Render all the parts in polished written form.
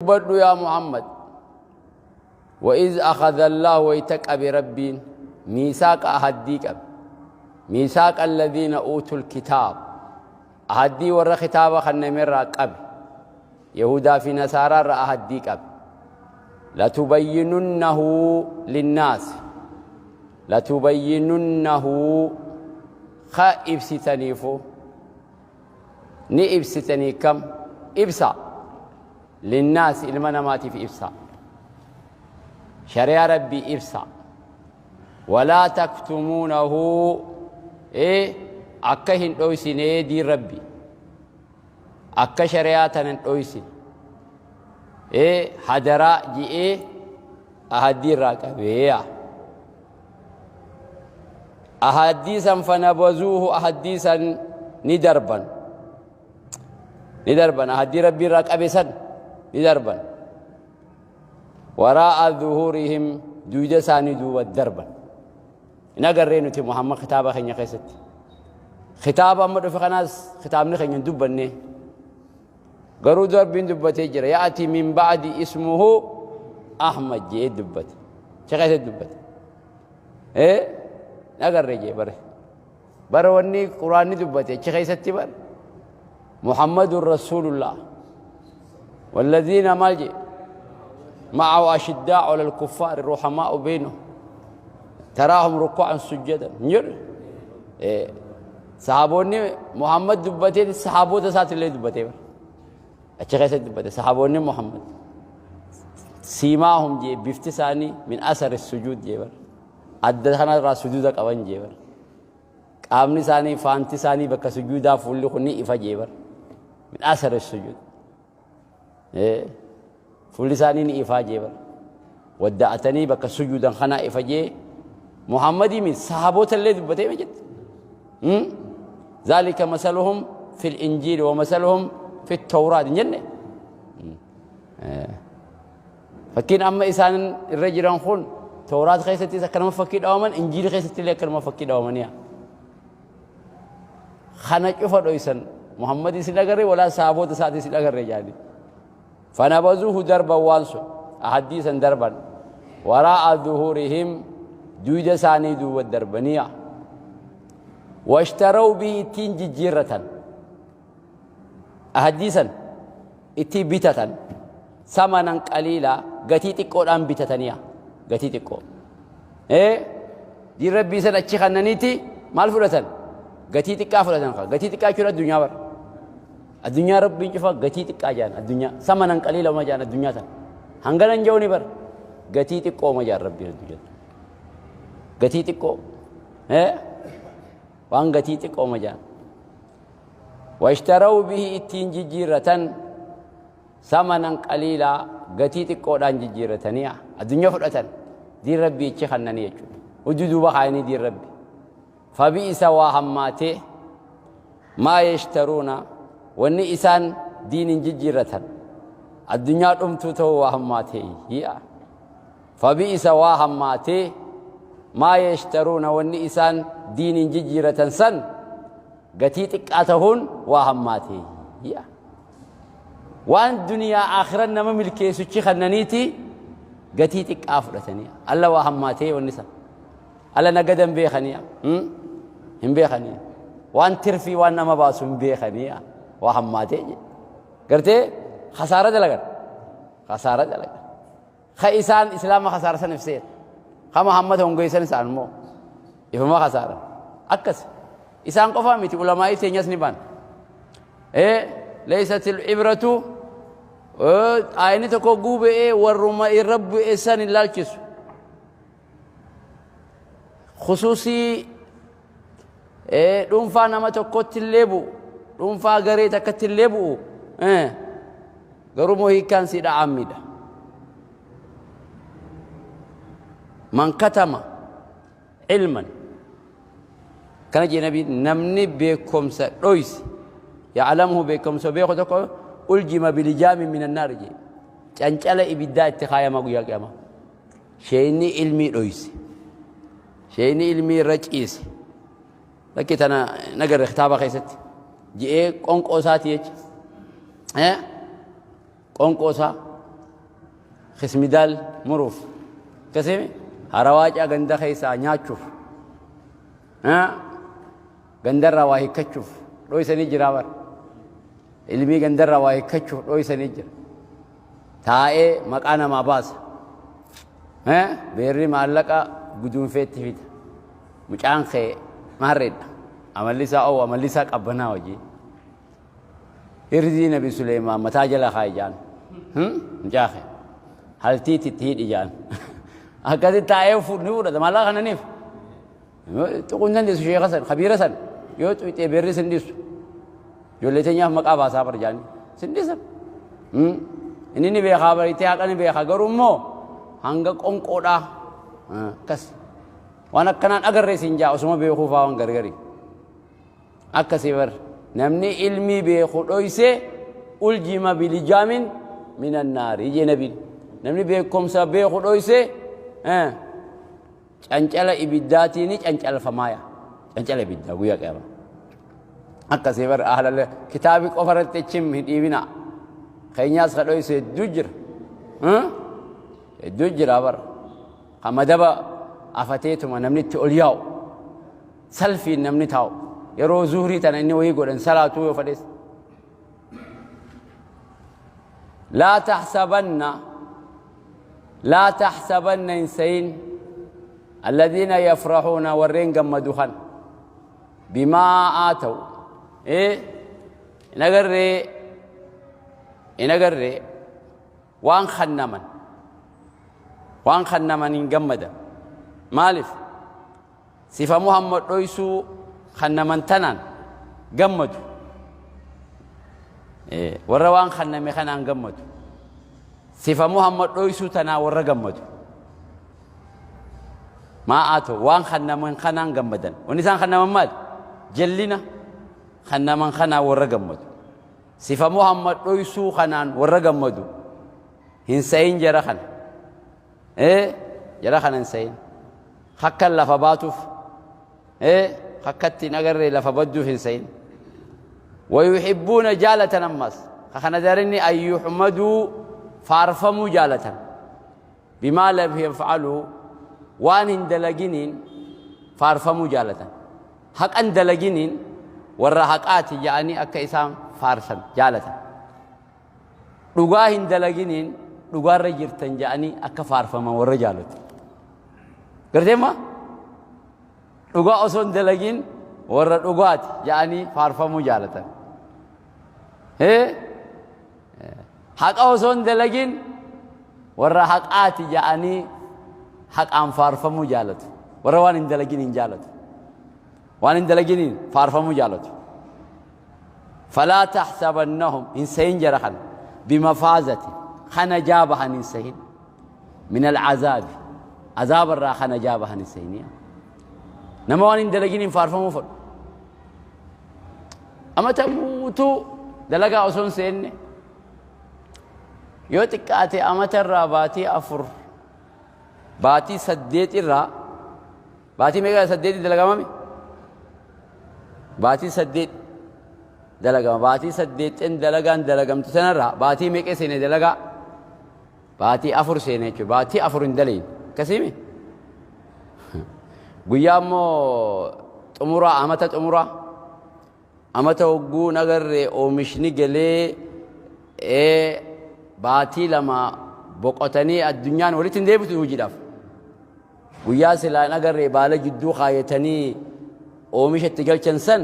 Dubbadhu yaa Muhammad. Wa'iz akhadha Allaahu wayta qabe Rabbiin miisaaqa ahaddii qabe. Miisaaqa alladhiina uutul kitaab. Ahaddii warra kitaaba kannamerraa qabe. Yahudaa fi Nasaaraarra ahaddii qabe. Latubayyinunnahu linnaasi. Latubayyinunnahu ka ibsitaniifu. Ni ibsitanii kam ibsa. Linnaasi ilma namaatiif ibsa. Shari'aa Rabbii ibsa. Walaa taktumuunahu ee akka hin dhoysinee diin Rabbi. Akka shari'aa tana hin dhoysine. Ee hadaraa ji'ee ahaddii irraa qabeeya. Ahaddii san fanabazuuhu ahaddii san ni darban. Ni darban ahaddii Rabbii irraa qabe san ni darban. Waraa'a zuhuurihim duyda isaanii duuba darban. Hin agarree nuti Muhammad kitaaba keenya keessatti. Kitaaba amma dhufe kanaas kitaabni keenya hin dubbanne. Garuu Rabbiin dubbatee jira. Ya'ati min ba'di ismuhu Ahmad jedhee dubbate. Achi keessatti dubbate. Ee hin agarree jee bare. Bara wanni Quraanni dubbate achi keessatti bara. Muhammadun Rasuulullah. Walladhiina maal jee? Ma'ahu ashiddaa ala al-kuffaari ruhamaa'u beynahum. Taraahum rukku'an sujjadan. Hin jedhu? Ee. Sahaboonni Muhammad dubbatee sahaboota isaatillee dubbatee bara. Achi keessatti dubbate sahaboonni Muhammad. Siimaahum jee bifti isaanii min asari sujuud jee bara. Adda kanarraa sujuuda qaban jee bara. Qaamni isaanii faanti isaanii bakka sujuudaa fuulli kun ni ifa jee bara. Min asari sujuud. Fuulli isaanii ni ifaa jee bara. Wadda'atanii bakka sujuudan kanaa ifa jee Muhammadii miti sahaboota illee dubbatee ma jette. Zaalika masaluhum fil injiili wa masaluhum fit tawraat hin jenne. Fakkiin amma isaan irra jiran kun tawraat keessattis akkanuma fakkii dhawaman injiilii keessatti illee akkanuma fakkii dhawamaniya. Kana cufa dhoysan Muhammadis hin agarre walaa sahaboota isaatis hin agarre jaani. Fanabazuuhu darban waan sun ahaddii san darban waraa'a zuhurihim duyda isaanii duuba darbaniya. Washtaraw bihi ittiin jijjiirratan ahaddii san ittiin bitatan samanan qaliilaa gatii xiqqoodhaan bitataniya gatii xiqqoo. Ee diin rabbii san achi kannaniiti maal fudhatan? Gatii xiqqaa fudhatan kaa. Gatii xiqqaa jechuun addunyaa bara. Addunyaa rabbiin cufa gatii xiqqaa jaan addunyaa. Samanan qaliila uma jaan addunyaa tan. Hangana hin ja'uni bara. Gatii xiqqoo uma jaan rabbiin addunyaa tan. Gatii xiqqoo. Ee waan gatii xiqqoo uma jaan. Washtaraw bihi ittiin jijjiirratan Samanan qaliilaa gatii xiqqoodhaan jijjiirratanii addunyaa fudhatan diin rabbii ichi kannanii jechuudha. Hojii duuba kaayanii diin rabbi. Fabi'isa waa hammaatee maa yashtaruuna wanni isaan diinin jijjiirratan addunyaa dhumtuu ta'uu waa hammaatee hi'a. Fabi'isa waa hammaatee maa yashtaruuna wanni isaan diinin jijjiirratan san gatii xiqqaa ta'uun waa hammaatee hi'a. Waan duniyaa akhiran nama milkeessuchi kannaniiti gatii xiqqaa fudhatanii alla waa hammaatee wanni san alla nagada hin beekanii hin beekanii waan tirfii waan nama baasu hin beekanii waa hammaatee gartee khasaara dalagan khasaara dalagan Ka isaan islaama kasaarsan if seera. Ka Muhammad hongeessan isaan immoo ifuma kasaaran. Akkas. Isaan qofaa miti ulamaa'ii teenyas ni baan. Ee leeysati ibratu aayini tokko guube'ee warruma irra bu'e san hin laalchisu. Khusuusii dhuunfaa nama tokkotti illee bu'u dhuunfaa garee takkatti illee bu'u garuu moo hiikkaan siidha aammiidha. Man katama ilman kana jee nabi namni beekumsa dhoyse ya'lamuhu beekumsa beeku tokko uljima bilijaamin minan naar jee cancala ibiddaa itti kaayama guyyaa qiyaamaa. Sheeyni ilmii dhoyse. Sheeyni ilmii irra ciise. Lakki tana nagarre kitaaba keessatti. Je'ee qonqoo isaati jecha. Qonqoo isaa. Kismidaal muruuf. Akkasii harawaacaa ganda keessaa nyaachuuf. Gandarraa waa hiikkachuuf dhoysanii jira bara. Ilmii gandarraa waa hiikkachuuf dhoysanii jira. Taa'ee maqaa namaa baasa. Beerri maallaqa guduunfeetti fida. Mucaan kee maarreedha. Amalli isaa oowwa, amalli isaa qabbanaa hojii. Hirzii Nabi Suleymaan mataa jala kaa'i jaan. Mucaa kee. Haltiitti itti hidhi jaan. Akkasi taa'ee ni fudhata maallaqa kananiif. Tuquu hin dandeessu sheeka san, kabiira san. Yoo tuqxee beerri sin dhiisu. Ijoollee teenyaaf maqaa baasaa bar jaanii. Sin dhiisan. Inni ni beekaa baritee haqa ni beekaa garuu immoo hanga qonqoodhaa akkas. Waan akkanaan agarree siin jaa osuma beekuu faa waan gargari. Akkasii bar namni ilmii beeku dhoysee uljima bilijaamin minan naari jee nabiin. Namni beekumsa beeku dhoysee cancala ibiddaatiini cancalfamaaya. Cancala ibiddaa guyyaa qiyaamaa. Akkasii bar ahlal kitaabii qofa irratti achim hin dhiibina. Keenyaas ka dhoyse hedduu jira. Hedduu jira bar. Ka madaba afateetuma namni itti ol yaa'u. Salfiin namni taa'u. Yeroo zuhrii tana inni wayii godhan salaatuu yoo fedhes. Laa taxsabanna laa taxsabanna hin seyin alladhiina yafraxuuna warreen gammadu kan bimaa aataw hin agarree hin agarree waan kannaman waan kannaman hin gammadan maaliif Sifa Muhammad dhoysuu kannaman tanaan gammadu. Warra waan kanname kanaan gammadu. Sifa Muhammad dhoysuu tanaa warra gammadu. Maa haa ta'u waan kannaman kanaan gammadan. Wanni isaan kannaman maali? Jallina kannaman kanaan warra gammadu. Sifa Muhammad dhoysuu kanaan warra gammadu. Hin sayin jara kana. Jara kana hin sayin. Hakkan lafa baatuuf hakkatti hin agarree lafa badduuf hin sayin. Wayuhibbuuna jaalatan ammas kana darinni an yuhmaduu faarfamuu jaalatan. Bimaa lam yaf'aluu waan hin dalaginiin faarfamuu jaalatan. Haqan dalaginiin warra haqaati ja'anii akka isaan faarsan jaalatan. Dhugaa hin dalaginiin dhugaarra jirtan ja'anii akka faarfaman warra jaalatu. Garteemma? Dhugaa osoo hin dalagin warra dhugaati ja'anii faarfamuu jaalatan. Haqa osoo hin dalagin warra haqaati ja'anii haqaan faarfamuu jaalatu. Warra waan hin dalagin hin jaalatu. Waan hin dalaginiin faarfamuu jaalatu. Falaa taxsabannahum hin sehin jara kana bimafaazati kana jaabahan hin sehin min alcazaabi azaaba irraa kana jaabahan hin sehiniya. Nama waan hin dalaginiin faarfamuu fedhu. Amata guutuu dalagaa osoo hin seenne yoo xiqqaate amata irraa baatii 4 baatii 8 irraa Baatii meeqa saddeeti dalagamame? Baatii 8 dalagama. Baatii saddeetten dalagaan dalagamtu sanarraa baatii meeqa seene dalagaa? Baatii 4 seene jechuudha. Baatii 4 hin dalayin. Akkasiimi? Guyyaa immoo xumuraa amata xumuraa amata hogguu nagarree oomishni galee baatii 2 boqotanii addunyaan walitti hin deebitu hojiidhaaf. Guyyaa silaa hin agarree baala jidduu kaayatanii oomisha itti galchan san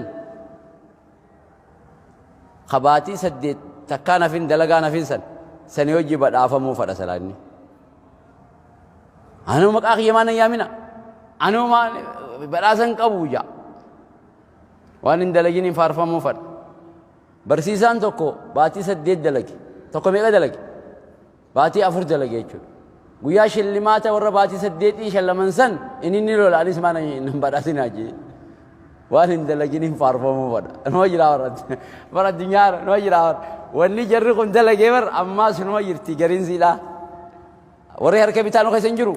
ka baatii 8 takkaan hafin dalagaan hafin san sanii hojii badhaafamuu fadha silaa inni. Anuu maqaa kiyya maan hin yaamina. Anuu maan badhaasa hin qabu jaa. Waan hin dalagin hin faarfamuu fadha. Barsiisaan tokko baatii 8 dalage. Tokko meeqa dalage? Baatii 4 dalage jechuudha. Guyyaa shillimaata warra baatii 8 shallaman san inni ni lola anis maana hin badhaasinaa jee. Waan hin dalagin hin faarfamuu fadha. Numa jira warra bara addunyaa numa jira warra. Wanni jarri kun dalagee bar ammaas numa jirti gariin siidhaa. Warri harka bitaa nu keessa hin jiru.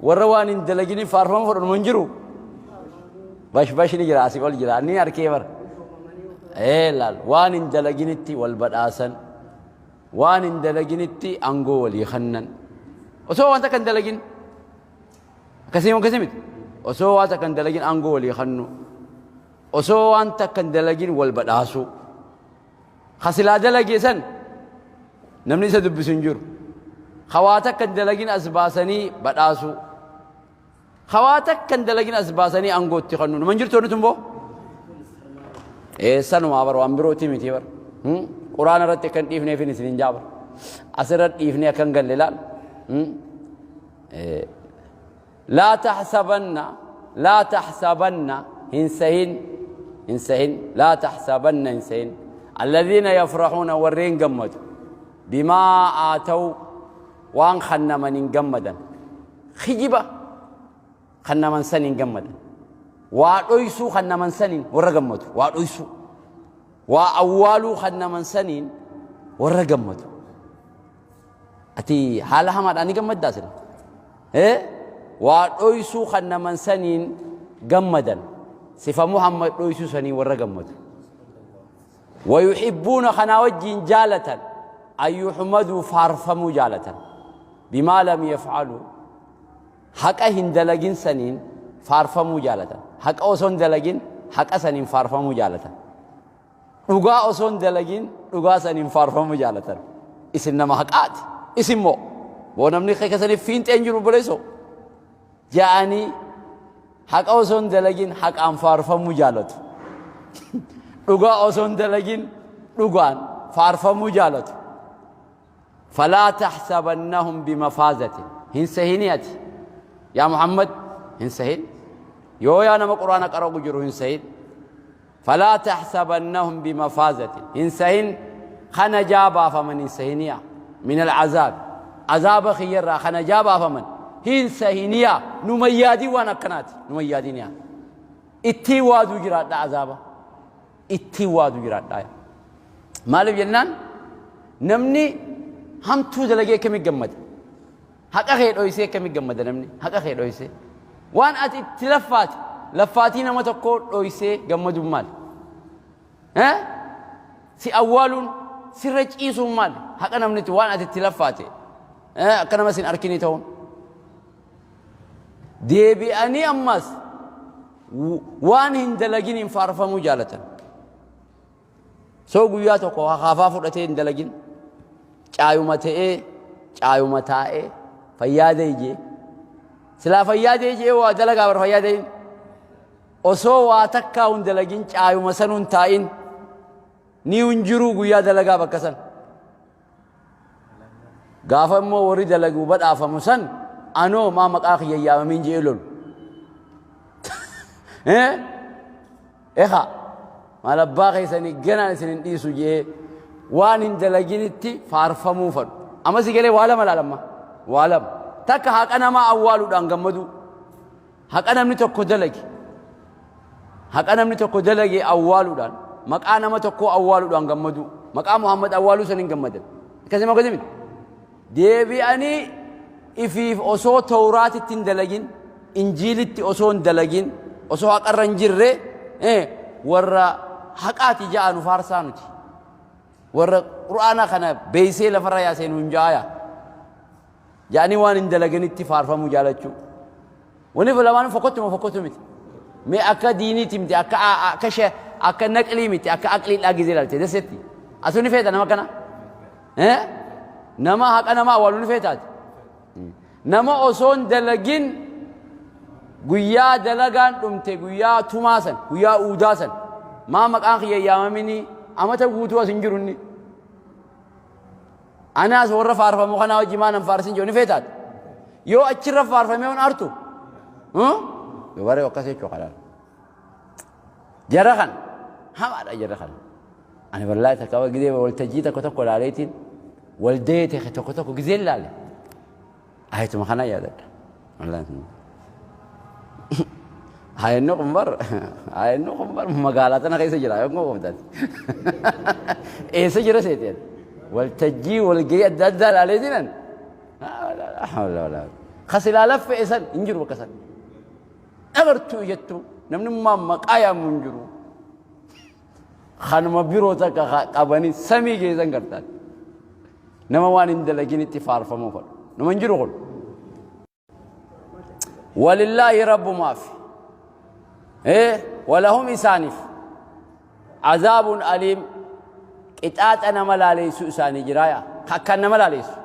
Warra waan hin dalagin hin faarfamuu fadhu numa hin jiru. Bash bash ni jira asii ol jira inni harkee bar. Ee laal waan hin dalaginitti wal badhaasan. Waan hin dalaginitti aangoo walii kennan. Osoo waan takka hin dalagin. Akkasii akkasii miti. Osoo waan takka hin dalagin aangoo walii kennu. Osoo waan takka hin dalagin wal badhaasu. Kasilaa dalage san namni isa dubbisu hin jiru. Ka waa takka hin dalagin as baasanii badhaasu. Ka waa takka hin dalagin as baasanii aangootti kennu. Numa hin jirtu wanni tun boo? Eessanumaa bara waan birootii miti bara. Quraana irratti akka hin dhiifneefin isin hin jaabara. Asirra dhiifnee akka hin galle laal. لا تحسبن، لا تحسبن، hin sehin، hin sehin، لا تحسبن، hin sehin، الذين يفرحون، warreen gammadu، بما آتوا، waan kennaman hin gammadan. Kijiba kennaman san hin gammadan. Waa dhoysuu kennaman saniin warra gammadu. Waa dhoysuu, waa awwaaluu kennaman saniin warra gammadu. Ati haala hamaadhaan ni gammaddaa sila? Waa dhoysuu kennaman saniin gammadan. Sifa Muhammad dhoysuu sanii warra gammadu. ويحبون، خنا وجين جالة، أن يحمدوا، فارفموا جالة، بما لم يفعلوا، haqa hin dalagin saniin faarfamuu jaalatan. Haqa osoo hin dalagin haqa saniin faarfamuu jaalatan. Dhugaa osoo hin dalagin dhugaa saniin faarfamuu jaalatan. Isin nama haqaati. Isin moo boo namni keessaniif fiinxeen jiru buleessoo ja'anii haqa osoo hin dalagin haqaan faarfamuu jaalatu. Dhugaa osoo hin dalagin dhugaan faarfamuu jaalatu. فلا تحسبنهم بمفازة، hin sehinii ati yaa Muhammad, hin sehin. Yoo yaa nama Quraana qara'u jiru, hin sehin. فلا تحسبنهم بمفازة، hin sehin. Kana jaa baafaman hin sehiniya. من العذاب، azaaba kiyyarraa kana jaa baafaman hin sehiniya. Numa yaadin, waan akkanaati numa yaadiniya. Ittiin waaduu jiraadha, azaaba ittiin waaduu jiraadha. Maaliif jennaan, namni hamtuu dalagee akkamii gammada? Haqa kee dhoysee akkamii gammada? Namni haqa kee dhoysee, waan ati itti laffaate, laffaatii nama tokkoo dhoysee gammaduun maali? Si awwaaluun, sirra ciisuun maali? Haqa namni waan ati itti laffaate akka nama sin arkinii ta'uun deebi'anii ammas waan hin dalaginiin faarfamuu jaalatan. Soo guyyaa tokko hakaafaa fudhatee hin dalagin, caayuma ta'ee, caayuma taa'ee fayyaa ijee silaa fayyaa ijee waa dalagaa bara fayyaa ta'in, osoo waa takkaa hin dalagin caayuma sanuun taa'in ni hin jiruu. Guyyaa dalagaa bakka san gaafa immoo warri dalaguu badhaafamu san, anoo maa maqaa kiyya yaamamiin jee lolu. Eha, maal abbaa keessanii ganaan isin hin dhiisu jee waan hin dalaginitti faarfamuu fadhu. Amma si galee? Waa lama laalamma, waa lama. Takka haqa namaa awwaaluudhaan gammadu. Haqa namni tokko dalage, haqa namni tokko dalage awwaaluudhaan, maqaa nama tokkoo awwaaluudhaan gammadu. Maqaa Muhammad awwaaluu san hin gammadan. Akkasuma, akkasii miti? Deebi'anii ifiif osoo Tawraatitti hin dalagin, Injiilitti osoo hin dalagin, osoo haqarra hin jirre, warra haqaati ja'a nu faarsaa nuti. Warra Qur'aana kana beeysee lafarra yaasee nu hin ja'aya. Ja'anii waan hin dalaganitti faarfamuu jaalachuu. Wani lamaan fokkotuma fokkottu miti. Mee akka diiniiti miti, akka naqlii miti, akka aqliidhaa gizee ilaalte dasetti. Asuu ni feeta nama kana? Nama haqa namaa awwaaluu ni feetaati? Nama osoo hin dalagin guyyaa dalagaan dhumte, guyyaa tumaa san, guyyaa uudaa san, maa maqaan kiyya yaamamini, amata guutuu as hin jiru inni. Anaas warra faarfamu kanaa wajji maa nan faarsin jiru ni feetaati? Yoo achirra faarfamee on artu? Dubaree akkas jechuu kanaan. Jara kan hamaadha jara kan. Ani wallaahi takka gizee waltajjii tokko tokko ilaaleetiin, waldee ta'e tokko tokko gizee ilaale. Ayatuma kana yaadadha. Wallaahi. Hayennu kun bar magaalaa tana keessa jira yoo qoftaati. Eessa jira seeteen? Waltajjii walgahii adda addaa ilaaleetiinan. Kasilaa laffee san hin jiru bakka san. Agartuu jettu namni maqaa yaamu hin jiru. Kanuma biroo takka qabanii samii geessan gartaan. Nama waan hin dalaginitti faarfamuu fadhu. Nama hin jiru kun. Walillaahi rabbumaaf. Walahum isaaniif. Azaabun aliim qixaaxa nama laaleessu isaanii jiraaya. Akkaan nama laaleessu.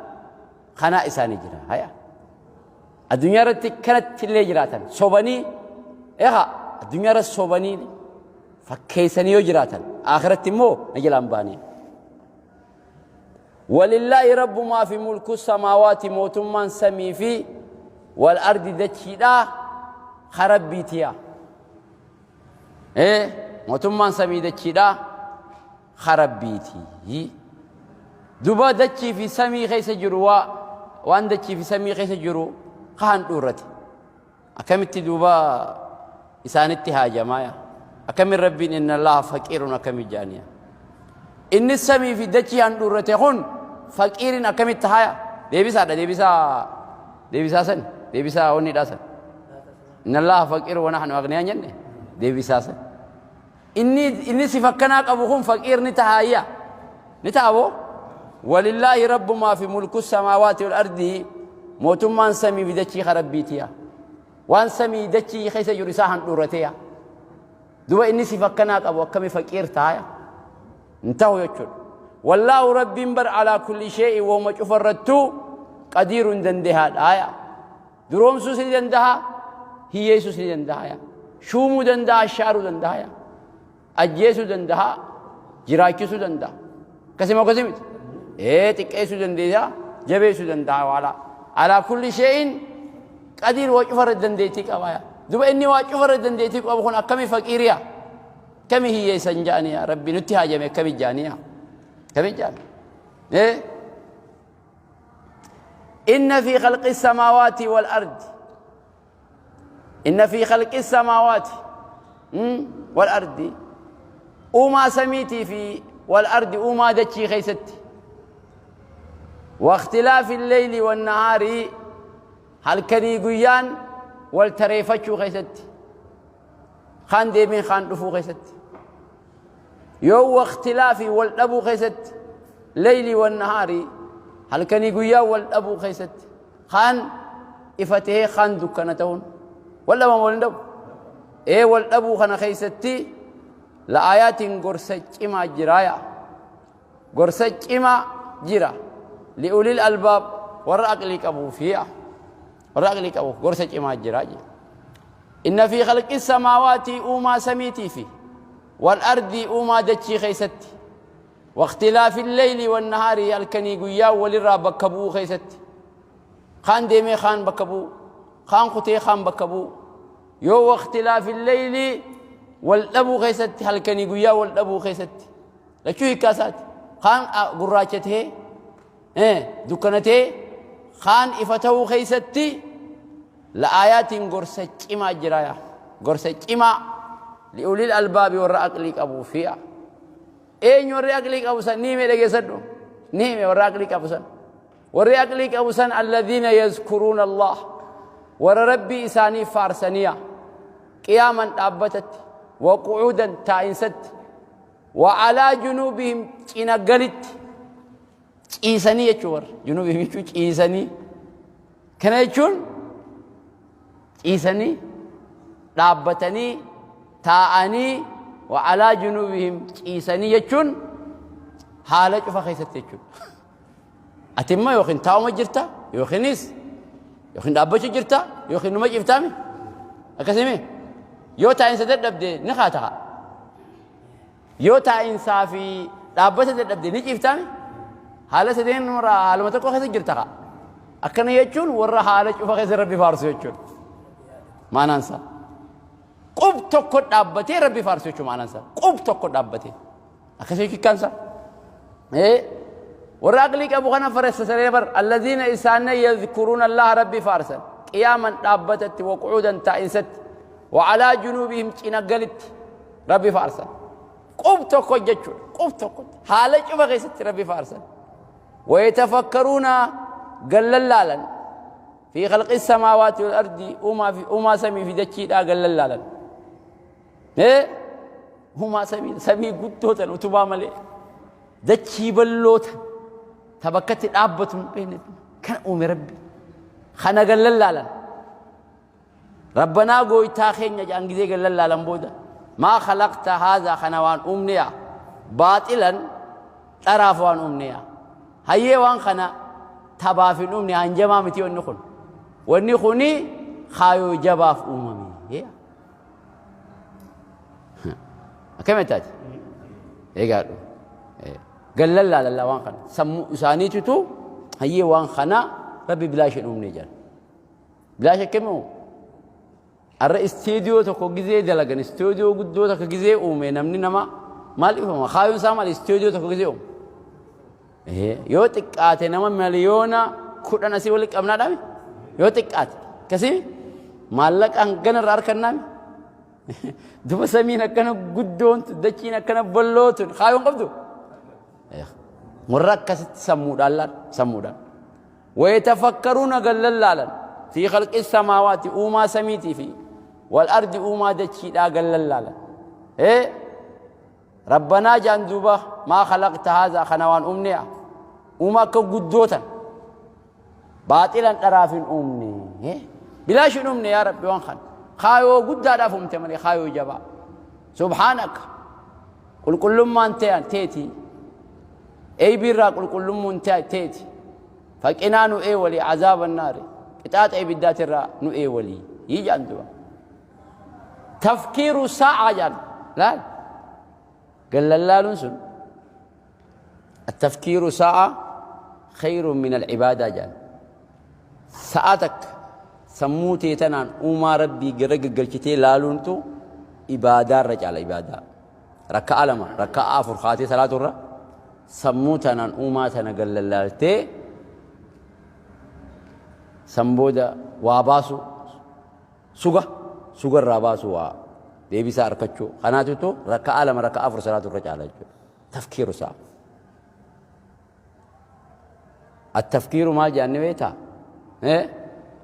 Kanaa isaanii jira. Haya. Addunyaa irratti kanatti illee jiraatan sobanii egaa addunyaa irratti sobanii fakkeessanii yoo jiraatan akhiratti immoo na jalaan baanii. Walillaahi rabbumaa fi mulku samaawaati mootummaan samii fi wal ardi dachiidhaa ka rabbiitiya. Mootummaan samii dachiidhaa ka rabbiiti. Duba dachii fi samii keessa jiru waa waan dachii fi samii keessa jiru ka handhuurrate. Akkamitti duuba isaanitti haajamaaya? Akkamin Rabbiin inna Allaha faqiirun akkami jaaniya? Inni samii fi dachii handhuurrate kun faqiirin akkamitti haya? Deebisaadha deebisaa deebisaa san deebisaa onnidhaa san. Inna Allaha faqiirun wa nahnu aghniyaan jenne deebisaa san. Inni sifa akkanaa qabu kun faqiir ni tahaayya? Ni ta'a boo? Walillaahi rabbumaa fi mulku samaawaati wal ardii mootummaan samii fi dachii ka rabbiitiya. Waan samii dachii keessa jiru isaa handhuurateya. Duba inni sifa akkanaa qabu akkami faqiir taaya? Hin tahu jechuudha. Wallaahu rabbiin bar alaa kulli shee'in wooma cufarrattuu qadiirun dandehaadhaaya. Duroomsuus ni dandaha, hiyyeessuus ni dandaha. Shuumuu dandaha, shaaruu dandaha. Ajjeesuu dandaha, jiraachisuu dandaha. Akkasuma akkasii miti. Ee xiqqeessuu dandeessa, jabeessuu dandaha waala. Alaa kulli shee'in qadiir waa cufarra dandeettii qaba. Duba inni waa cufarra dandeettii qabu kun akkami faqiiriya? Akkami hiyyeessan ja'aniya? Rabbi nutti haajame akkami ja'aniya? Akkami ja'an? Ee Inna fi khalqi samaawaati wal ardi. Inna fi khalqi samaawaati wal ardi. Uumaa samiitii fi wal ardi uumaa dachii keessatti. Waqtilaafi leyli wan nahaari halkanii guyyaan wal tareeffachuu keessatti. Kaan deemee kaan dhufuu keessatti. Yoo waqtilaafi wal dhabuu keessatti leeylii wan nahaarii halkanii guyyaa wal dhabuu keessatti kaan ifa tahee kaan dukkana ta'uun wal dhabama wal hin dhabu. Ee wal dhabuu kana keessatti la'aayaatiin gorsa cimaa jiraaya. Gorsa cimaa jira. Li'ulil albaab warra aqlii qabuufiya. Warra aqlii qabuuf gorsa cimaa jira jedha. Inna fi khalqi samaawaati uumaa samiitii fi wal ardii uumaa dachii keessatti waqtilaafi leyli wan nahaarii halkanii guyyaa walirraa bakka bu'uu keessatti kaan deemee kaan bakka bu'u kaan kutee kaan bakka bu'u yoo waqtilaafi leyli wal dhabuu keessatti halkanii guyyaa wal dhabuu keessatti lachuu hiikkaa isaati kaan gurraacha ta'ee dukkana ta'ee kaan ifa ta'uu keessatti la'aayaatiin gorsa cimaa jira yaa gorsa cimaa li'ulil albaabi warra aqlii qabuu fi'a eenyu warri aqlii qabu san ni hime dhageessadhu ni hime warra aqlii qabu san warri aqlii qabu san alladhiina yazkuruuna allah warra rabbii isaanii faarsaniya qiyaaman dhaabbatatti wa qu'uudan taa'insatti wa alaa junuubihim cina galitti ciisanii jechuu warra junuubihim jechuun ciisanii Kana jechuun ciisanii, dhaabbatanii, taa'anii, wa alaa junuubihim ciisanii jechuun haala cufa keessatti jechuudha. Ati immoo yookiin taa'uma jirta yookiinis yookiin dhaabbachuu jirta yookiin numa ciiftaami. Akkasimi yoo taa'insa dadhabde ni kaata. Yoo taa'insaa fi dhaabbata dadhabde ni ciiftaami. Haala sadeen irraa haaluma tokko keessa jirta kaa. Akkana jechuun warra haala cufa keessa Rabbi faarsu jechuudha. Maanaan isaa. Qub tokko dhaabbatee Rabbi faarsu jechuudha maanaan isaa. Qub tokko dhaabbatee. Akkasii hiikkaan isaa. Ee warra aqlii qabu kana faressa saree bar alladhiina isaanna yadhkuruuna Allaha Rabbi faarsan qiyaaman dhaabbatatti wa qu'uudan taa'insatti wa alaa junuubihim cina galitti Rabbi faarsan. Qub tokko jechuudha. Qub tokko. Haala cufa keessatti Rabbi faarsan. Wayatafakkaruuna gallallaalan. Fi khalqi samaawaati wal ardi uumaa fi uumaa samii fi dachiidhaa gallallaalan. Ee uumaa samii samii guddoo tan utubaa malee dachii balloo tan Ta bakkatti dhaabbatu hin beekne kana uume Rabbi. Kana gallallaalan. Rabbanaa gooytaa keenya jedhan gizee gallallaalan booda. Maa khalaqta haadha kana waan uumne yaa. Baaxilan dharaaf waan uumne yaa. Hayyee waan kana tabaaf hin uumne hanjamaa miti wanni kun. Wanni kuni kaayoo jabaaf uumame. Akkamitti taate? Eegaadhu. Gallallaa lallaa waan kana. Sammuu isaaniitutu hayyee waan kana Rabbi bilaash hin uumne jedhan. Bilaash akkami uume? Har'a isteediyoo tokko gizee dalagan isteediyoo guddoo tokko gizee uume namni nama maal ifama? Kaayoon isaa maal isteediyoo tokko gizee uume? Yoo xiqqaate nama 10,000,000 asii walitti qabnaa dhabe? Yoo xiqqaate akkasii maallaqa hangana irraa harkannaami? Duba samiin akkana guddoon tun dachiin akkana balloo tun kaayoon qabdu. Warra akkasitti sammuudhaan laal sammuudhaan. Wayatafakkaruuna gallallaalan fi khalqi samaawaati uumaa samiitii fi wal ardi uumaa dachiidhaa gallallaalan. Rabbanaa jaan duuba maa khalaqta haazaa kana waan uumne uuma akka guddoo tan baaxilan dharaaf hin uumne bilaash hin uumne yaa Rabbi waan kana kaayoo guddaadhaaf uumte malee kaayoo jabaa subhaanaka qulqullummaan ta'an teeti eeybiirraa qulqullummuun teeti faqinaa nu eewali azaaba naari qixaaxa ibiddaatirraa nu eewali yii jaan duuba tafkiiru saa'a jaan laal gallallaaluun sun التفكير ساعة خير من العبادة جان ساعتك سموتي تنان وما ربي قرق قلتي لالونتو إبادة رجال إبادة ركع لما ركع فرخاتي صلاة الرا سموتنا وما تنقل لالتي سمبودا واباسو suga suga irraa baasu waa deebisaa arkachuu kanaatutu rakka'a lama rakka'a afur salaatu irra caala jechuudha. Tafkiiru isaa. Attafkiiru maal jedhan ni beektaa?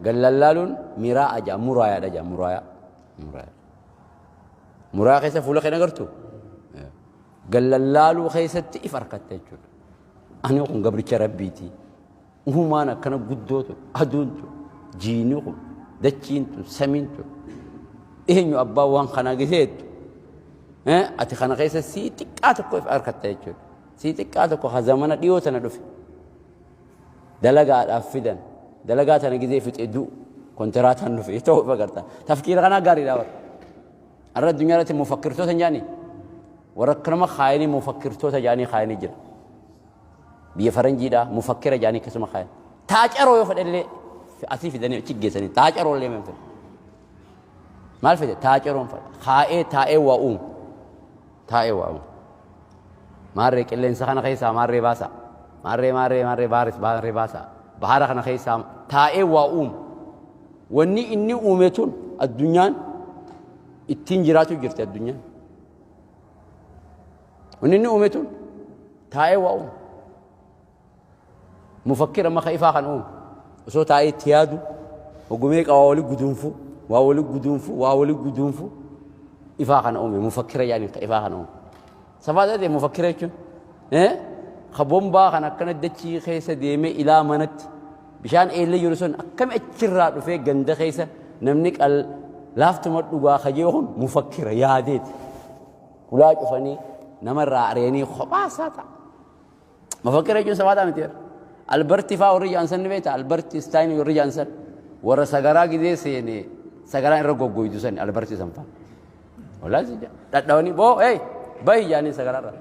Gallallaaluun miraa'a jedha muraayaadha jedha muraayaa. Muraayaa. Muraayaa keessa fuula kee agartu? Gallallaaluu keessatti if arkatta jechuudha. Ani kun gabricha Rabbiiti. Uumaan akkana guddoo tun, aduun tun, jiini kun, dachiin tun, samiin tun. Eenyu abbaan waan kanaa giseettu? Ati kana keessa sii xiqqaa tokko if arkatta jechuudha. Sii xiqqaa tokko ha zamana dhiyoo tana dhufe. Dalagaadhaaf fidan. Dalagaa tana gizee fixe du'u. Kontiraataan dhufe ta'uu if agarta. Tafkiira kanaa gaariidha bara. Har'a addunyaa irratti mufakkirtoota hin jaanii? Warra akkanuma kaayanii mufakkirtoota jaanii kaayanii jira. Biyya faranjiidhaa mufakkira jaanii akkasuma kaayan. Taacaroo yoo fedhellee asii fidanii achi geessanii taacaroo illee maal fedhe? Maal fedhe? Taacaroon fedha. Kaa'ee taa'ee waa uumu. Taa'ee waa uumu. Maarree qilleensa kana keessaa maarree baasa. Maarree maarree maarree baaris maarree baasa. Bahara kana keessaa taa'ee waa uumu. Wanni inni uume tun addunyaan ittiin jiraatu jirti addunyaan. Wanni inni uume tun taa'ee waa uume. Mufakkira maka ifaa kan uume. Osoo taa'ee itti yaadu ogumee waa wali guduunfu waa wali guduunfu waa wali guduunfu ifaa kana uume mufakkira yaani ka ifaa kana uume. Safaa ta'e mufakkira jechuun ka bombaa kan akkana dachii keessa deemee ilaa manatti bishaan eellee jiru sun akkami achirraa dhufee ganda keessa namni qal laaftuma dhugaa kajee kun mufakkira yaadeeti. Hulaa cufanii namarraa ari'anii kophaa isaa ta'a. Mufakkira jechuun sabaataa miti. Alberti faa warri jaansan ni beekta. Alberti Istaayini warri jaansan warra sagaraa gizee seene sagaraan irra goggoytu san Alberti san faa. Walaa si jaa. Dhadhawanii boo hey bahi jaanii sagaraarra.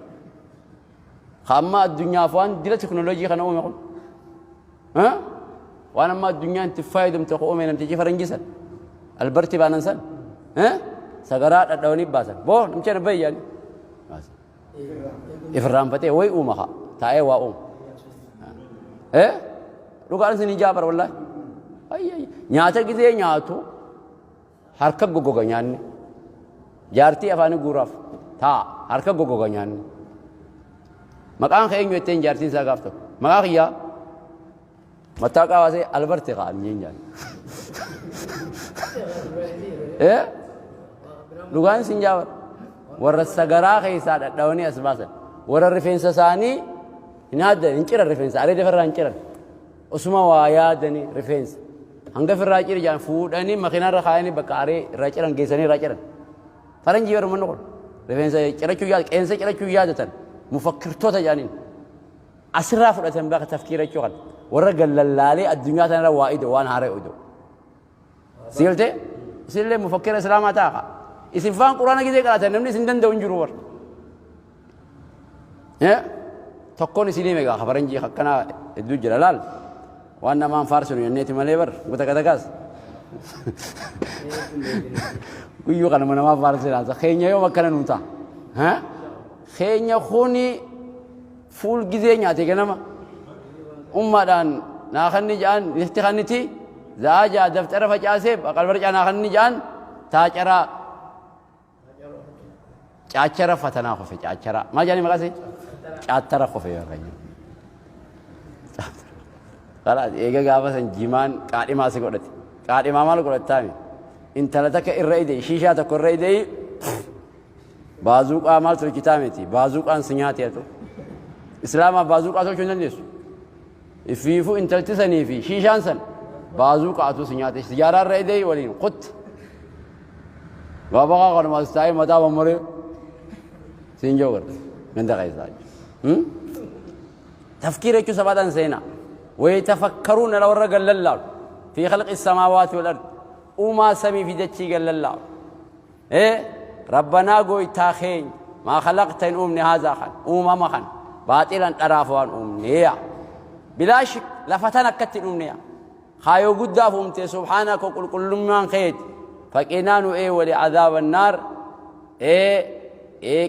Hamma addunyaaf waan dila teknooloojii kana uume kun. Waan amma addunyaan itti fayyadamte ko uume namtichi faranjii san. Alberti baanan san. Sagaraa dhadhawanii baasan. Boo namicha na bahi jaanii. Ifirraanfatee wayi uuma haa taa'ee waa uuma. Dhugaan isin ijaa bara wallaahi. Nyaata gizee nyaatu harka goggoga nyaanni. Jaartii afaanii guuraaf taa'a harka goggoga nyaanni. Maqaan kee eenyu jetteen jaartiin isaa gaaf tokko. Maqaa kiyyaa mataa qabaasee Alberti kaa hin jaan. Dhugaan isin jaabara. Warra sagaraa keessaa dhadhawanii as baasan. Warra rifeensa isaanii Hin haaddan, hin ciran rifeensa, areeda ofirraa hin ciran. Osuma waa yaadanii rifeensa. Hanga ofirraa ciri jedhan fuudhanii makiinaarra kaayanii bakka aree irraa ciran geessanii irraa ciran. Faranjii bara manni kun rifeensa cirachuu yaada, qeensa cirachuu yaadatan mufakkirtoota jedhaniin. Asirraa fudhatan bakka tafkiirachuu kan warra gallallaalee addunyaa tanarra waa ido waan haaraa ido. Sigaltee isinillee mufakkira islaamaa ta'a. Isin faan quraana gizee qaraatan namni isin danda'u hin jiru warra. Tokkoon isinii meeqa faranjii akkanaa hedduu jira laal. Waan namaan faarsinu jenneeti malee bar goota katakaas. Guyyuu kanuma namaa faarsina. Keenya yoom akkana nuu ta'a? Keenya kuni fuul gizee nyaate ganama. Ummaadhaan naa kanni ja'an itti kanniti za'aa ja'a daftara facaasee qalbarcaa naa kanni ja'an taacaraa caachara fatanaa kofe caachara maal jedhanii maqaa isii caattara kofe waaqayyo. Kalaas eega gaafa san jimaan qaadhimaa si godhate. Qaadhimaa maal godhattaami? Intala takka irra ide shiishaa tokko irra ide baazuuqaa maal tolchitaa miti baazuuqaan si nyaate atu. Islaamaa baazuuqaa tolchuu hin dandeessu. Ifiifuu intalti sanii fi shiishaan san baazuuqaa atu si nyaate sijaaraa irra ide waliin kutti. Baabaqaa kanuma as taa'ee mataa mammuree siin jiru garte ganda keessaa. Tafkiir jechuun sabaadhaan seenaa. Wayitafakkaruun ala warra gallallaalu. Fi khalqi samaawaati wal ardi. Uumaa samii fi dachii gallallaalu. Rabbanaa gooytaa keenya maa khalaqta hin uumne haazaa kan uumama kan baaxilan dharaaf waan uumneeya. Bilaash lafa tan akkatti hin uumneeya. Kaayoo guddaaf uumte subhaanaka qulqullummaan keeti. Faqinaa nu eewali cadaaba naar.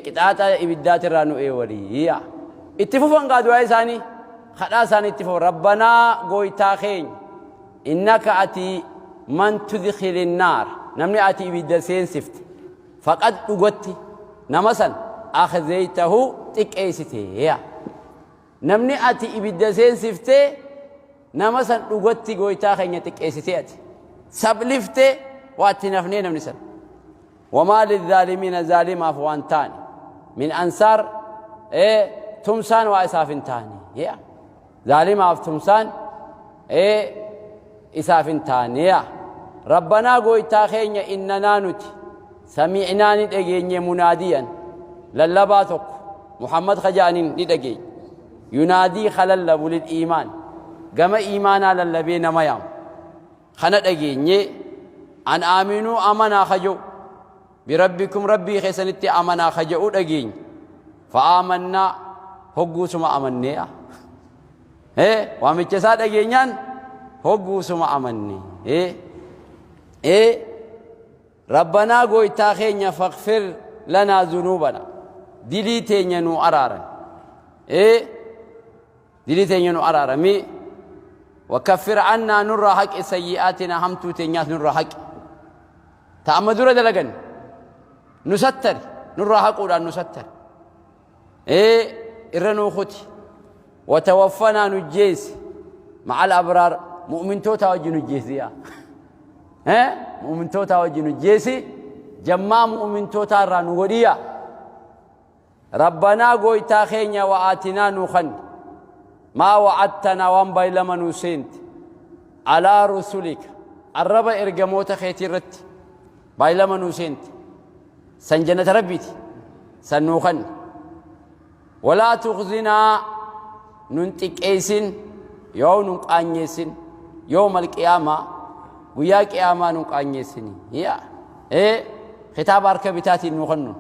Qixaaxa ibiddaatirraa nu eewali. Itti fufan gaa du'aa isaanii kadhaa isaanii itti fufan rabbanaa gooytaa keenya innaka ati man tudkhili naar namni ati ibidda seensifte faqad dhugatti nama san akhzeytahu xiqqeessite. Namni ati ibidda seensifte nama san dhugatti gooytaa keenya xiqqeessite ati sablifte waa itti nafnee namni san. Wamaa lizaalimiina zaalimaaf waan taane min ansaar tumsaan waa isaaf hin taane. Zaalimaaf tumsaan isaaf hin taane. Rabbanaa gooytaa keenya innanaa nuti sami'naa ni dhageenye munaadiyan lallabaa tokko Muhammad kaja'aniin ni dhageenye. Yunaadii kalallabu lil iimaan gama iimaanaa lallabee nama yaamu. Kana dhageenye an aaminuu amanaa kaja'u birabbikum rabbii keessanitti amanaa kaja'u dhageenye. Fa'aamannaa hogguusuma amannee'a. Waamicha isaa dhageenyaan hogguusuma amanne. Rabbanaa gooytaa keenya faghfir lanaa zunuubana dilii teenya nuu araaran. Dilii teenya nu araarami. Wakaffir cannaa nurraa haqi sayyi'aatina hamtuu teenyaas nurraa haqi. Ta amma dura dalagan nu sattari nurraa haquudhaan nu sattari. Irra nuu kuti. Watawaffanaa nu jeesi ma'al abraar mu'mintootaa wajji nu jeesi yaa. Mu'mintootaa wajji nu jeesi jammaa mu'mintootaa irraa nu godhiyaa. Rabbanaa gooytaa keenya wa'aatinaa nuu kanni. Maa wa'attanaa waan baay'ilama nuu seente. Alaa rusulika arraba ergamoota keetii irratti baay'ilama nuu seente. San jannata rabbiiti. San nuu kanni. Walaa tukhzinaa nun xiqqeessin yoo nun qaanyeessin yawmal qiyaamaa guyyaa qiyaamaa nun qaanyeessini. Yaa kitaaba harka bitaatiin nuu kennu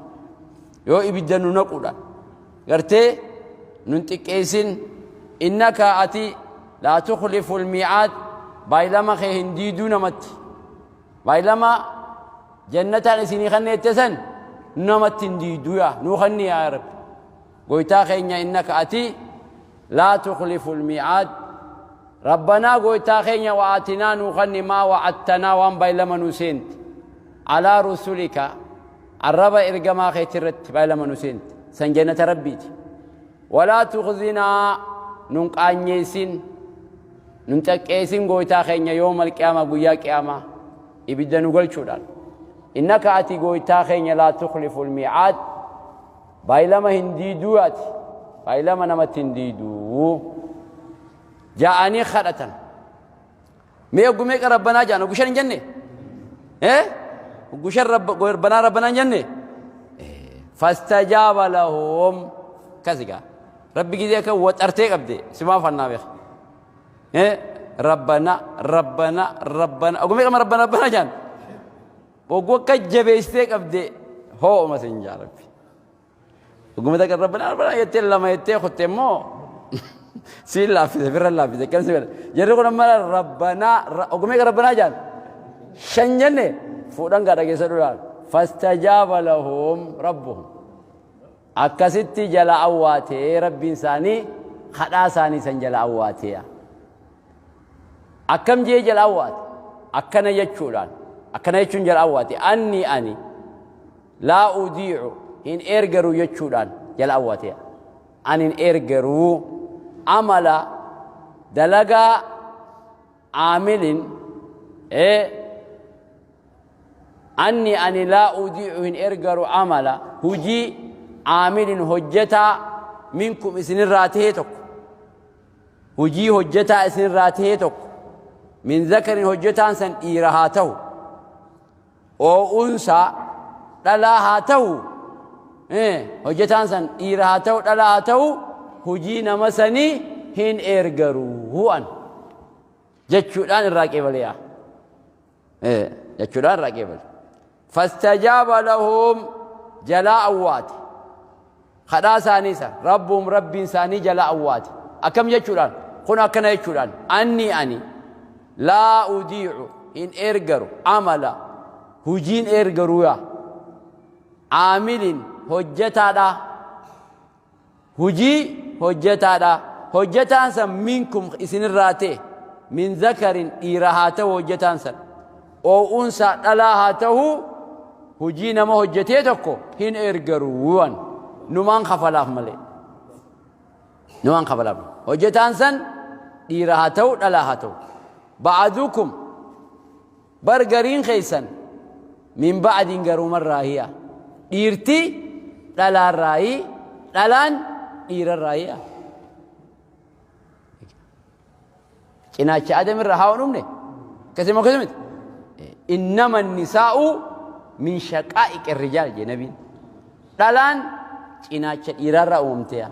yoo ibidda nu naquudhaan gartee nun xiqqeessin innaka ati laa tukhlifu almiicaad baay'ilama kee hin diiduu namatti baay'ilama jannataan isinii kanneette san namatti hin diiduu yaa nuu kanni yaa rabbi goytaa keenya innaka ati laa tukhlifu almiicaad rabbanaa goytaa keenya wa'aatinaa nuu kanni maa wa'attanaa waan baay'ilama nuu seente alaa rusulika arraba ergamaa keetii irratti baay'ilama nu seente san jannata rabbiiti walaa tukhzinaa nun qaanyeessin nun xaqqeessin gooytaa keenya yoomal qiyaamaa guyyaa qiyaamaa ibidda nu galchuudhaan innaka ati gooytaa keenya laa tukhlifu almiicaad baay'ilama hin diiduu ati. Baay'ilama namatti hin diiduu. Ja'anii kadhatan. Mee oggu meeqa rabbanaa ja'an? Oggu shan hin jenne? Eh? Oggu shan rabbanaa rabbanaa hin jenne? Fastajaaba lahum. Akkasi gaa. Rabbi gizee akka waxartee qabde simaa fannaa beeka. Eh? Rabbana rabbana rabbana. Oggu meeqa rabbana rabbana ja'an? Oggu akka jabeessitee qabde hoo'uma sin jaa Rabbi. Oguma takka rabbana rabbana jettee lama jettee kutte immoo siin laaffise firra laaffise akkam si godha. Jarri kun amma rabbana oguma meeqa rabbanaa jaan shan jenne fuudhan gaa dhageessa duraan fastajaaba lahum rabbuhum akkasitti jala awwaatee rabbiin isaanii kadhaa isaanii san jala awwaatee akkam jee jala awwaate akkana jechuudhaan akkana jechuun jala awwaate anni ani laa udiicu hin ergaru jechuudhaan jala awwaate ani hin ergaruu amala dalagaa aamilin anni ani laa udiicu hin ergaru amala hujii aamilin hojjetaa minkum isinirraa tahee tokko hujii hojjetaa isinirraa tahee tokko min zakarin hojjetaan san dhiira haa tahu oo'unsa dhalaa haa tahu hojjetaan san dhiira haa tahu dhalaa haa tahu hujii nama sanii hin ergaruu an jechuudhaan irraa qeebaleeya jechuudhaan irraa qeebale. Fastajaaba lahum jalaa awwaate kadhaa isaanii san rabbuum rabbiin isaanii jalaa awwaate akkam jechuudhaan kun akkana jechuudhaan anni ani laa udiicu hin ergaru amala hujiin ergaruu yaa aamilin hojjetaadha hujii hojjetaadha hojjetaan san minkum isinirraa ta'e min zakarin dhiira haa ta'u hojjetaan san oo'uunsaa dhalaa haa ta'u hujii nama hojjetee tokko hin ergaruuwan numaan kafalaaf malee numaan kafalaaf hojjetaan san dhiira haa ta'u dhalaa haa ta'u ba'adukum bar gariin keessan min ba'din garumarraa hiya dhiirti dhalaarraayi dhalaan dhiirarraa hiya cinaacha adamirraa haa dhumne akkasuma akkasumatti innama nisaa'u min shaqaa'iqi rijaal jee nabiin dhalaan cinaacha dhiiraarraa uumamteya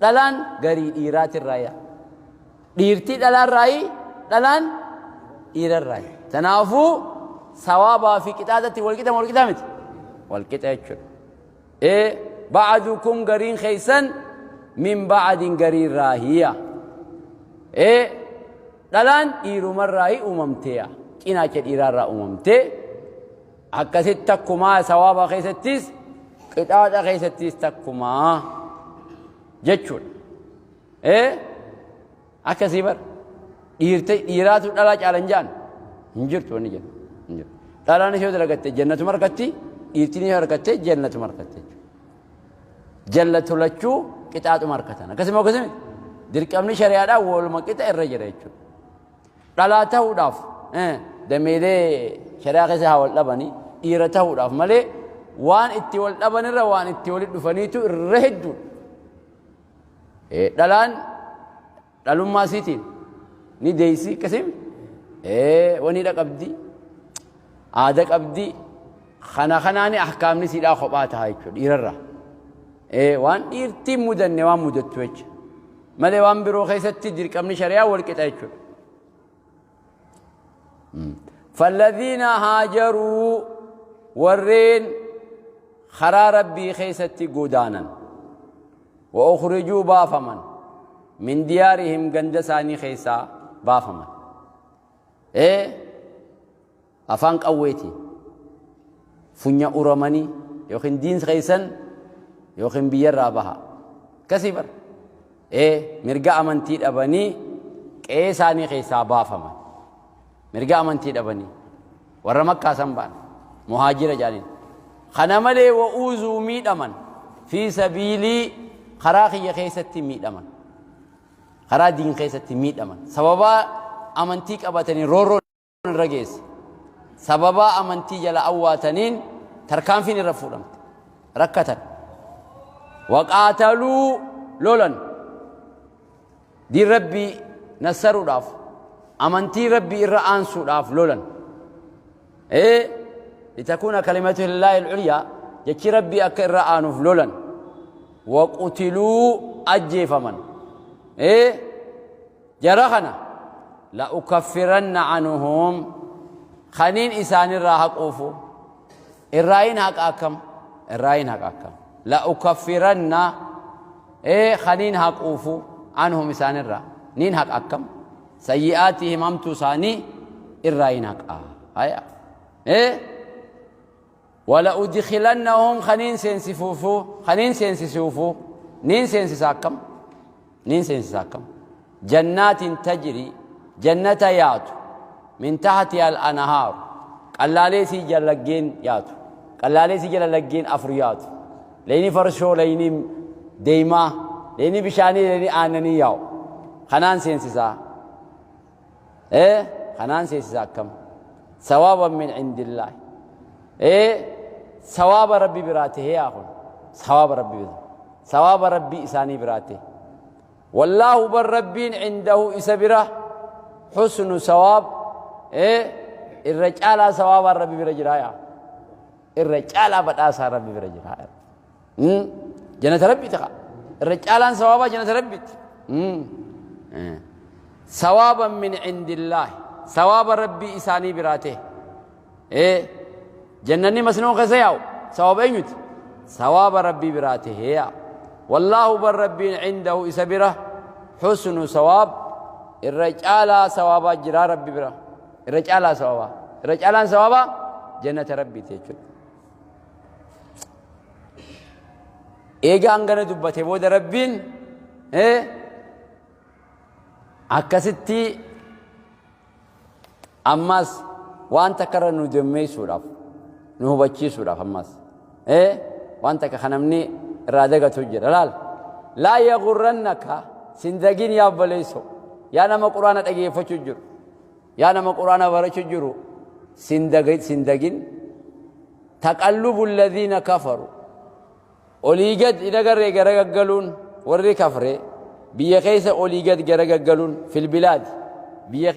dhalaan garii dhiiraatirraa yaa dhiirtii dhalaarraayi dhalaan dhiirarraayi tanaafuu sawaabaa fi qixaaxatti walqixa walqixa miti walqixa jechuudha ee ba'adukum gariin keessan min ba'adin gariirraahiya ee dhalaan dhiirumarraayi uumamteya cinaacha dhiiraarraa uumamtee akkasitti takkumaa sawaabaa keessattis qixaaxa keessattis takkumaa jechuudha ee akkasii bar dhiirte dhiiraatu dhalaa caalan jaan hin jirtu wanni jedhu hin jirtu dhalaan ishee dalagatte jannatuma harkatti dhiirtiin ishee harkatte jannatuma harkatte jechuudha jallatu lachuu qixaaxuma harkatan akkasuma akkasuma dirqamni shari'aadhaa waluma qixa irra jira jechuudha dhalaa ta'uudhaaf dameelee shari'aa keessa haa wal dhabanii dhiira ta'uudhaaf malee waan itti wal dhabanirra waan itti walitti dhufaniitu irra hedduudha. Dhalaan dhalummaa isiitiin ni deeysi akkasii waniidha qabdi aada qabdi kana kanaani ahkaamni isiidhaa kophaa ta'a jechuudha dhiirarraa. Waan dhiirtiin mudanne waan mudattu jecha malee waan biroo keessatti dirqamni shari'aa wal qixa jechuudha. فالذين هاجروا warreen karaa rabbii keessatti godaanan وأخرجوا baafaman من ديارهم ganda isaanii keessaa baafaman afaan qawweetiin funya uramanii yookiin diin keessan yookiin biyyarraa baha akkasii bara mirga amantii dhabanii qe'ee isaanii keessaa baafaman mirga amantii dhabanii warra makkaa san ba'an muhaajira jedhaniin kana malee وأوذوا miidhaman في سبيلي karaa kiyya keessatti miidhaman karaa diin keessatti miidhaman sababaa amantii qabatanii roorroo irra geesse sababaa amantii jala awwaataniin tarkaanfiin irra fuudhamte rakkatan وقاتلوا lolan. Diin Rabbii nassaruudhaaf, amantii Rabbii irra aansuudhaaf lolan. Litakuuna kalimatullaahi al-ulyaa, jechi Rabbii akka irra aanuuf lolan. Waqutiluu, ajjeefaman. Jara kana la ukaffiranna anhum, kaniin isaanirraa haquufu, irraayin haqa akkam, irraayin haqa akkam. La ukaffiranna, kaniin haquufu, anhum isaanirraa niin haqa akkam, sayyi'aatihim, hamtuu isaanii irraayin haqa haya. Wala udkhilannahum, kaniin seensifuufu, kaniin seensisuufu, niin seensisa akkam, niin seensisa akkam, jannaatin tajri, jannata yaatu, min tahtiha al-anhaaru, qallaalee sii jala laggeen yaatu, qallaalee sii jala laggeen afur yaatu, leyni farshoo, leyni deemaa, leyni bishaanii, leyni aannanii yaa'u. Kanaan seensisaa, kanaan seensisa akkam, sawaaban min indillaahi, sawaaba Rabbi biraa tahee yaa kun, sawaaba Rabbi biraa, sawaaba Rabbii isaanii biraa tahe. Wallaahu, bar Rabbiin, cindahu, isa bira, xusnu sawaab, irra caalaa sawaabaan Rabbi bira jiraa yaa, irra caalaa badhaasaa Rabbi bira jiraa. Jannata Rabbiiti kaa irra caalaan sawaabaa, jannata Rabbiiti. Sawaaban min cindillaahi, sawaaba Rabbii isaanii biraa tahe. Jannanni masnoo keessa yaa'u sawaaba eenyuti? Sawaaba Rabbii biraa tahe yaa. Wallaahu, bar Rabbiin, cindahu, isa bira, xusnu sawaab, irra caalaa sawaabaa jiraa Rabbi bira. Irra caalaa sawaabaa, irra caalaan sawaabaa jannata Rabbiiti jechuudha. Eega hangana dubbate booda Rabbiin akkasitti ammas waan takka irra nu demmeessuudhaaf, nu hubachiisuudhaaf, ammas waan takka kan namni irraa dagatu jira. Laal, laa yagurrannaka, sin dagin yaa obboleesso, yaa nama Quraana dhageeffachuu jiru, yaa nama Quraana barachuu jiru, sin dagin taqallubu alladhiina kafaru, olii gad hin agarree garagaggaluun warri kafre biyya keessa olii gad garagaggaluun, fil bilaadi, biyya.